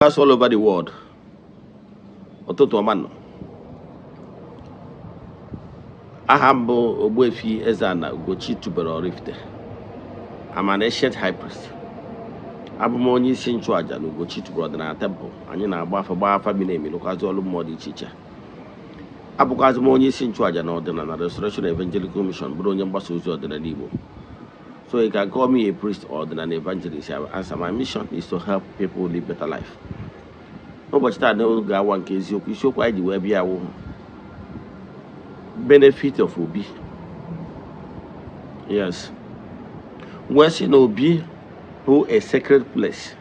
All over the world, ụtụtụ ọma nọ. Aha m bụ Ogbuefi Eze-Ana Ugochi tubelu Oraifite. I'm an ancient high priest. Abụ m onye isi nchụaja na Ugochi tubelu ọdịnala temple. Anyị na-agba afa, gbaa afa miri emi, lụkwazị ọrụ mmụọ dị iche iche. Abụkwazị m onye isi nchụaja na ọdịnala Restoration Evangelical Mission, bụrụ onye mgbasa ozi ọdịnala Igbo. So you can call me a priest or an evangelist. I will answer. My mission is to help people live better life. N'ụbọchị taa, n'oge awa nke eziokwu, isiokwu anyị ji wee bịa wụ benefit of obi. Yes, wee sị na obi bụ a sacred place,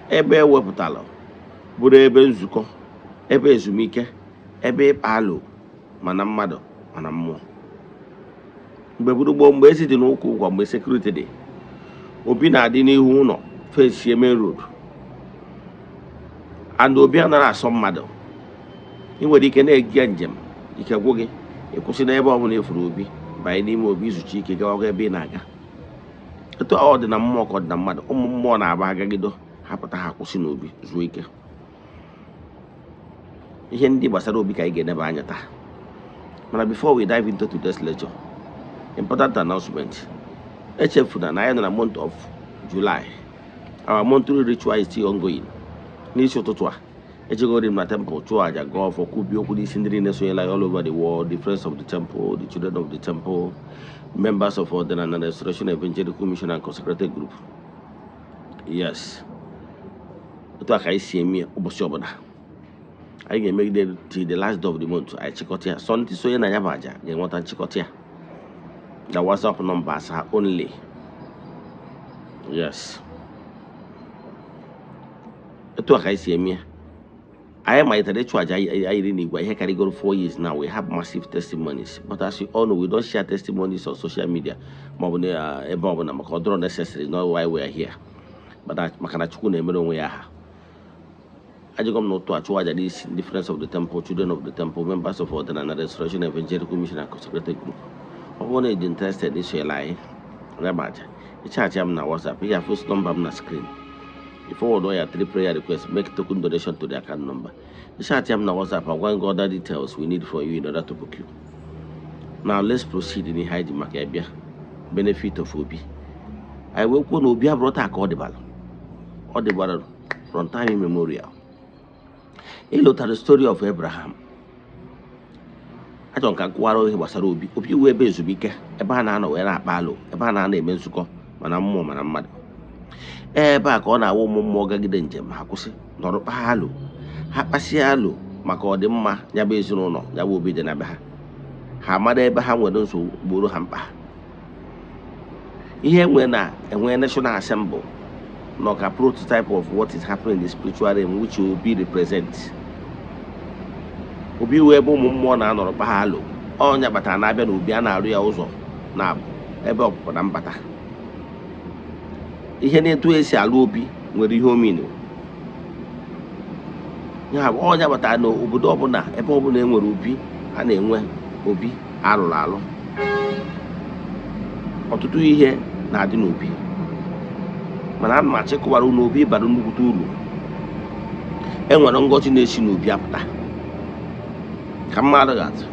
ebe ewepụtara bụrụ ebe nzukọ, ebe ezumike, ebe ịkpa alụ, mana mmadụ mana mmụọ. Mgbe gburugburu, mgbe ezi dị n'ụkwụ ụgwọ, mgbe security dị, obi na-adị n'ihu ụlọ, face main road, and obi anaghị asọ mmadụ. Ị nwere ike na-ege njem, ike gwụ gị, ịkwụsị n'ebe ọbụla efuru obi, banye n'ime obi, izuchi ike, gawaga ebe ị na-aga. Etu ọ dị na mmụọ ka ọ dị na mmadụ. Ụmụ mmụọ na-aba agagido ha pụta, ha kwụsị n'obi zuo ike. Ihe ndị gbasara obi ka anyị ga-eneba anya taa. Mana before we dive into today's lecture, important announcement. Echefuna na anyị nọ na month of July. Our monthly ritual is still ongoing. N'isi ụtụtụ a, ejegori m na temple, chụọ aja, gọọ ọfọ, kwubie okwu n'isi ndị niile sonyela all over the world, the friends of the temple, the children of the temple, members of Ọdịnala Restoration Evangelical Mission and consecrated group. Yes, otu a ka anyị si eme. Ụbọchị ọbụla anyị ga-emegide till the last day of the month, anyị chịkọta ya. Sọ ndị sonye na ya bụ aja ga-enweta nchịkọta ya na WhatsApp numbers ha only. Yes, etu a ka anyị si eme ya. Anyị malitere ịchụ aja ayiri n'igwe ihe karịgoro 4 years now. We have massive testimonies, but as you all know, we don't share testimonies on social media maọbụ na ebe ọbụla, maka ọ dịrọ necessary, not why we are here. But maka na Chukwu na-emere onwe ya aha. Ajụgo m n'ụtụ achụ aja n'isi ndị friends of the temple, children of the temple, members of Ọdịnala Restoration Evangelical Mission and consecrated group. Ọ bụrụ na ị dị interested isonyere anyị ya bụ aja, ịchat m na WhatsApp. Ị ga-afụ nọmba m na screen. You forward all your three prayer requests, make token donation to the account number. Chat m na WhatsApp, I'll go other details we need for you in order to book you. Now let's proceed in ihe anyị ji maka ya bịa, benefit of obi. Anyị wee kwuo na obi abụrụ taa ka ọ dịbara. Ọ dịbara from time immemorial. Ịlụtara story of Abraham. Achọrọ m ka m kụwara ihe gbasara obi. Obi wee ebe ezumike, ebe a na-anọ wee na-akpa alụ, ebe a na-anọ eme nzukọ, mana mmụọ mana mmadụ. Ebe a ka ọ na-awụ ụmụ mmụọ gagide njem, ha kwụsị, nọrọ, kpaa alụ. Ha kpasịa alụ maka ọdịmma ya bụ ezinụlọ, ya bụ obi dị na be ha, ha mara ebe ha nwere nsogbu, gboro ha mkpa. Ihe enwe na enwe national assembly nọ ka prototype of what is happening in the spiritual realm, which obi represent. Obi wee ebe ụmụ mmụọ na-anọrọ kpaa alụ. Ọnya batara na-abịa na obi a na-arụ ya ụzọ na-abụ ebe ọpụpụ na mbata. Ihe na-etu esi alụ obi nwere ihe omini ya bụ ọnya batara na obodo ọbụla, ebe ọbụla e nwere obi, a na-enwe obi arụrụ alụ. Ọtụtụ ihe na-adị n'obi, mana ana m achịkọwara unu, obi bara nnukwute uru. E nwere ngọzi na-esi n'obi apụta. Ka mmadụ ga-atụ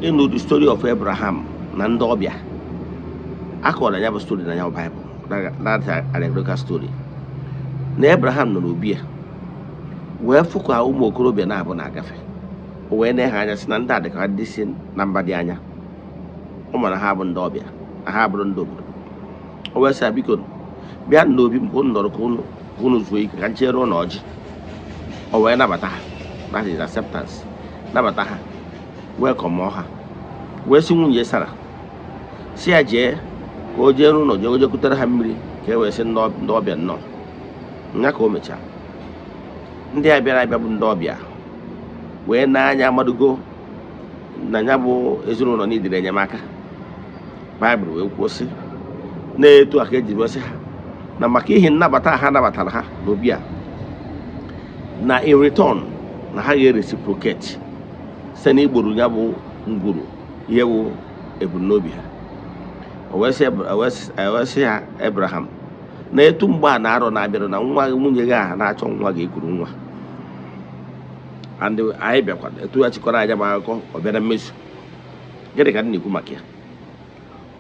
ịnụ the story of Abraham na ndị ọbịa a kọrọ ya bụ story na ya bụ Bible, that allegorical story, na Abraham nọ n'obi ya wee fụ ka ụmụ okorobịa na-abụ na-agafe. O wee nee ha anya, sị na ndị a dịka ndị si na mba dị anya. Ọ mara ha bụ ndị ọbịa, na ha bụrụ ndị obodo. O wee sị ha, "Biko bịa n'obi m ka unu nọrọ, ka unu zuo ike, ka m chere ụnụ ọjị." O wee nabata ha. That is acceptance. Nabata ha, welcome ha, wee sị nwunye Sara, si ya jee, ka o jee n'ụlọ, jee jee kutere ha mmiri, ka e wee sị ndị ọbịa nnọọ. Nya ka o mechara, ndị a bịara abịa bụ ndị ọbịa wee na-anya amadugo na ya bụ ezinụlọ n'idiri enyemaka. Baịbụl wee kwuo sị na-etu a ka eji wee sị ha na maka ihi nnabata ha nabatara ha n'obi a, na in return na ha ga-ereciprocate site n'igboro ya bụ ngwuru ihe bụ ebumnobi ha. O wee sị ha Abraham Na etu mgbe a na-arọ na-abịara na nwa gị, nwunye gị ahụ na-achọ nwa ga-ekuru nwa. And anyị bịakwa etu ya chịkọrọ anya ma akụkọ ọ bịa na mmezu. Gịnị ka m na-ekwu maka ya?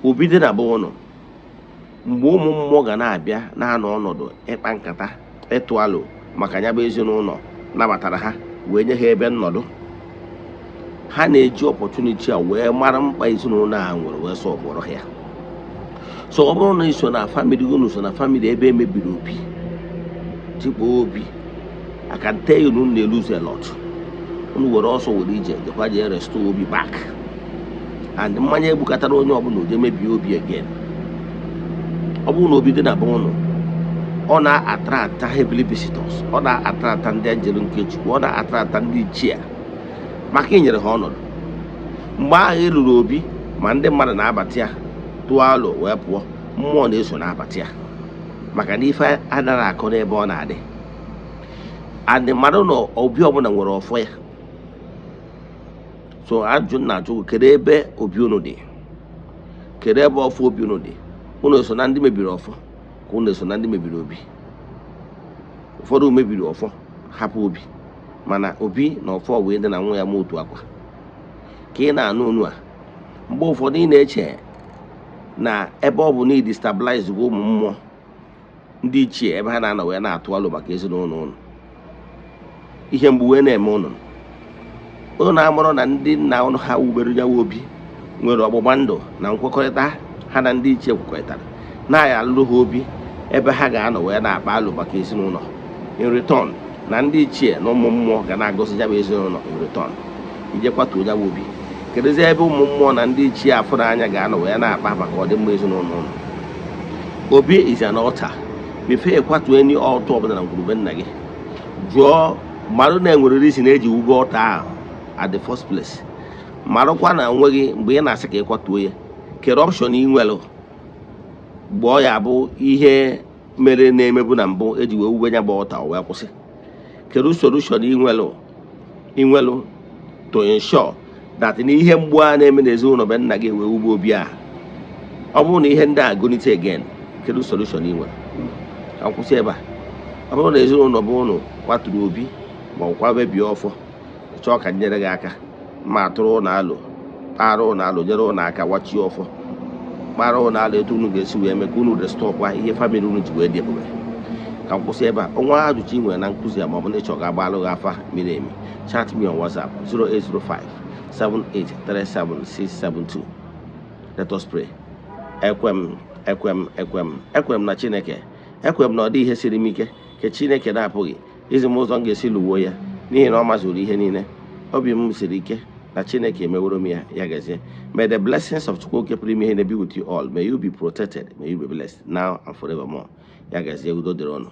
Obi dị na be ụnụ, mgbe ụmụ mmụọ ga na-abịa na-anọ ọnọdụ ịkpa nkata, ịtụ alụ maka ya bụ ezinụlọ nabatara ha wee nye ha ebe nnọdụ, ha na-eji opportunity a wee mara mkpa ezinụlọ a nwere wee sọvụrụ ha ya. So ọ bụrụ na iso na family unu, so na family ebe emebiri obi, tikpoo obi, I can tell you na unu na-elose a lot. Unu were ọsọ were ije jekwa jee restore obi back. And mmanya egbukatara onye ọbụla oje mebie obi again. Ọ bụrụ na obi dị na be ụnụ, ọ na-attracta heavenly visitors, ọ na-attracta ndị angel nke Chukwu, ọ na-attracta ndị ichie maka inyere ha ọnọdụ. Mgbe ahụ ị lụrụ obi, ma ndị mmadụ na-abata ya tụọ alụ wee pụọ, mmụọ na-eso na-abata ya, maka na ife anaghị akọ n'ebe ọ na-adị. And mmadụ na obi ọbụla nwere ọfọ ya. So ajụ na ajụ, kedu ebe obi unu dị? Kedu ebe ọfọ obi unu dị? Unu so na ndị mebiri ọfọ, ka unu so na ndị mebiri obi? Ụfọdụ mebiri ọfọ, hapụ obi, mana obi na ọfọ wee dị na nwa ya ma otu akwa ka ị na-anụ onu a. Mgbe ụfọdụ ị na-eche na ebe ọ bụ na idestabilize gị ụmụ mmụọ ndị ichie ebe ha na-anọ wee na-atụ alụ maka ezinụlọ ụnụ, ihe mgbu wee na-eme ụnụ. Ụnụ amụrụ na ndị nna ụnụ ha wubere ya obi nwere ọgbụgba ndụ na nkwekọrịta ha na ndị ichie kwekọrịtara na-aya alụrụ ha obi ebe ha ga-anọ wee na-akpa alụ maka ezinụlọ. In return, na ndị ichie na ụmụ mmụọ ga na-agọzi ya bụ ezinụlọ in return. Ije kwatuo ya bụ obi, kedụzi ebe ụmụ mmụọ na ndị ichie afụrụ anya ga-anọ wee na-akpa maka ọdịmma ezinụlọ ụnụ? Obi is an altar. Before ịkwatu any altar ọbụla na ngwurube nna gị, jụọ mmadụ na-enwere reason eji wube altar ahụ at the first place. Marụkwa na onwe gị mgbe ị na-asị ka ị kwatuo ya, kere option ị nwere mgbe ọ ya bụ ihe mere na-emebu na mbụ eji wee wube ya bụ altar wee kwụsị. Kedu solution ị nwelụ to ensure that na ihe mgbu a na-eme n'ezinụlọ be nna gị wee wube obi a, ọ bụrụ na ihe ndị a gonite again, kedu solution ị nwere? Ka m kwụsị ebe a. Ọ bụrụ na ezinụlọ bụ ụnụ kwaturu obi ma ọ kwa mebie ọfọ, chọọ ka m nyere gị aka, ma tụrụ ụnụ alụ, kpara ụnụ alụ, nyere ụnụ aka wachie ọfọ, kpara ụnụ alụ etu unu ga-esi wee mee ka unu restore ihe family unu ji wee dị ebube. Ka m kwụsị ebe a. Ọnwa ajụjụ ị nwere na nkụzi a, maọbụ na ịchọ ka agbalụ gị afa miri emi, chat me on WhatsApp 0805 7837672. Let us pray. Ekwem, ekwem, ekwem, ekwem na Chineke. Ekwem na ọ dị ihe siri m ike nke Chineke na-apụghị izi m ụzọ m ga-esi lụwo ya, n'ihi na ọ mazuru ihe niile. Obi m siri ike na Chineke emeworo m ya. Ya gazie. May the blessings of Chukwu pụrụ ime ihe be with you all. May you be protected, may you be blessed now and forevermore. Ya gazie, udo dịrị ụnụ.